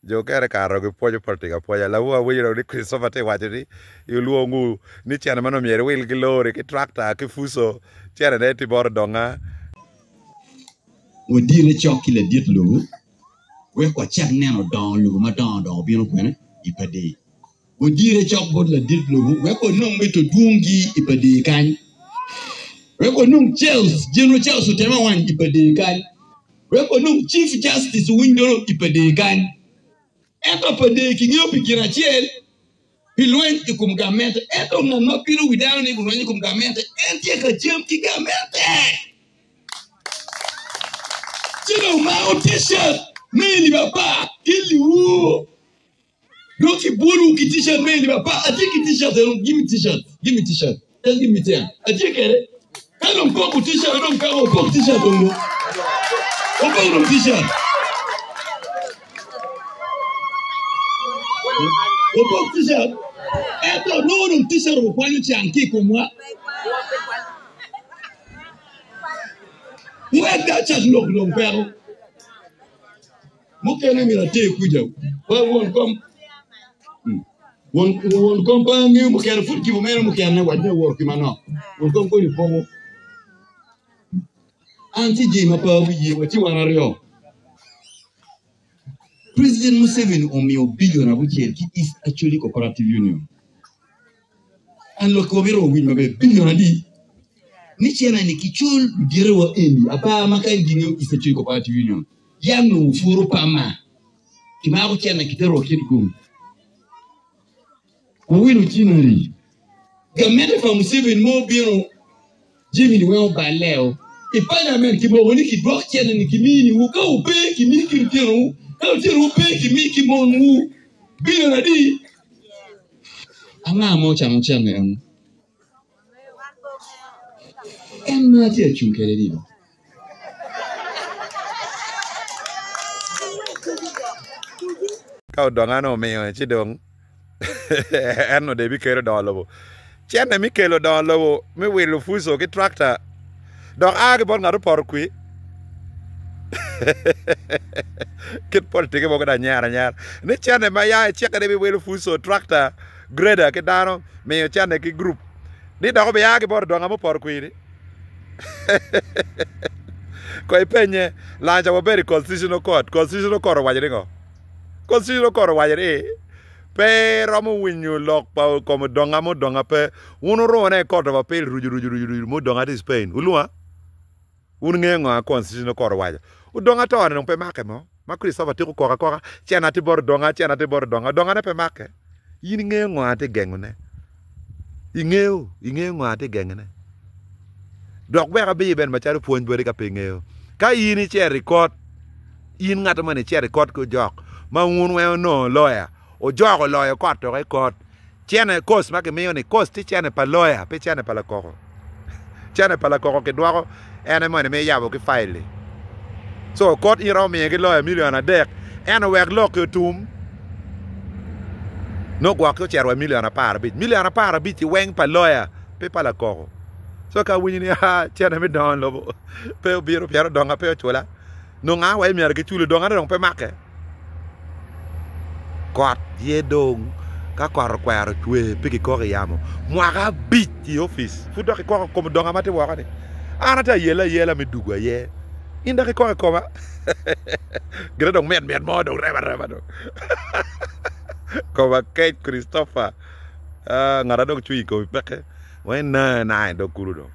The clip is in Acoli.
Jo kene kare dong gipwonyo politik apwonya. Lawor awinyo dong ni Christopher tye waco ni olwongu ni cene man omyero iwil ki lori ki tractor ki fuso cene ne tye bot odonga. Wadine cok ki ladit lobo wek wacak neno dongo lobo madongo dongo bino kwene i Padee. Wadire cok bot ladit lobo wek wanong mito dwongi i Padee kany. Wek wanong Charles, General Charles Otema Wany i Padee kany. Wek wanong Chief Justice Owiny Dolo i Padee kany. Ento Padee kingeyo pi gin acel, pi lweny i kom gamente. Ento ngat ma pilo wi dano ni gulweny i kom gamente, en tye ka cam ki gamente. Ci dong omako t-shirt me alip apar ki liwor. Dong kibwolowu ki t-shirt me alip apar. Atye ki t-shirt eno, give me t-shirt, give me t-shirt, just give me ten. Atye kwede. Ka dong poko t-shirt dong peko, opok t-shirt dong do. Opok dong t-shirt. Opok t-shirt. Ento nongo dong t-shirt okwanyo can ki i komwa. Wek acak lok dong peko. Mukene myero ater kuca wa won kom won won kom pe angeyo mukene pud tipo meno mukene wac ni awoto ki manok won kom koni poko an tye jami ma pe awiye wa ci wan aryo President Museveni omiyo bilion abucel ki East Acholi Cooperative Union. An lok wamito wawinj maber bilion adi ni cene ni kicul ludite wa eni apar ma kany gingeyo East Acholi Cooperative Union yam nongo puro pama kimako cene kitero wa Kitgum wawilo cinari gamente pa Museveni ma obino jami ni weng oballe o i parliament kimoko ni kidwok cene ni kimini wu ka wupe kimi ki lutino wu ka lutino wu pe kimi ki mon wu bilion adi Anga ma ocamo cente eno? En ma atye ka cung kwede ni ba. Ka odonga nongo omiyo ci dong en onongo dong ebikelo dongo lobo. Cente me kelo dongo lobo me wilo puco ki tractor dok a ki bot ngat opoto kwir. Kit politiki mogo dong anyero anyera ni cente ma ya icikke ni ibiwilo puco, tractor, grader ki dano miyo cente ki gurup ni dok obia ki bot odonga mupoto kwir-ni. Kong ipenye, Lanca wabedo i Constitutional Court, Constitutional Court owaco ni ngo? Constitutional Court owaco ni pe iromo winyo lok pa kom odonga mo odonga pe. Wun wurune i Court of Appeal rucu rucu rucu rucu mudonga tye i Spain. Wulwonga? Wun wungeyo ngo ma Constitutional Court owaco? Odonga to-ni dong pe make mo. Ma Christopher tiko kok akoka, cena tye bot odonga, cena tye bot odonga, odongane pe make. In ingeyo ngo atye gengone? Ingeyo, ingeyo ngo atye gengone? Dok wek abiyi bene macalo pwony boti ka pe ingeyo. Ka in icito i kot, in ngat moni icito i kot ki ojok, ma wun weng onongo loya, ojok oloyo kot dok i kot, Cene, cost ma kimiyo ni, cost tye cene pa lawyer pe cene pa lakoko. Cene pa lakoko kidwoko en aye moni ma iyabo ki file-li. So kot in iromo miye ki lawyer milion adek ento wek lok-ki otum nongo gwok-ki ocito wa milion aparabic. Milion aparabic-ci weng pa lawyer pe pa lakoko. So ka awinyo ni aa cene me dongo lobo pe obino pien odonga pe ocula nongo aa wa myero kicul odongane dong pe make. Kot ye dong ka kot okwero cwer pe kikok i yamo mwaka abic i opic pud dok ikoko i kom odonga ma tye woko ni an atye ayelle ayela me dugo aye in dok ikoko i koma gire dong mit mit mo dong rema arema dong koma kec Christopher ngata dong cwiny i komi peke weng inange ananga i dog kulu dong.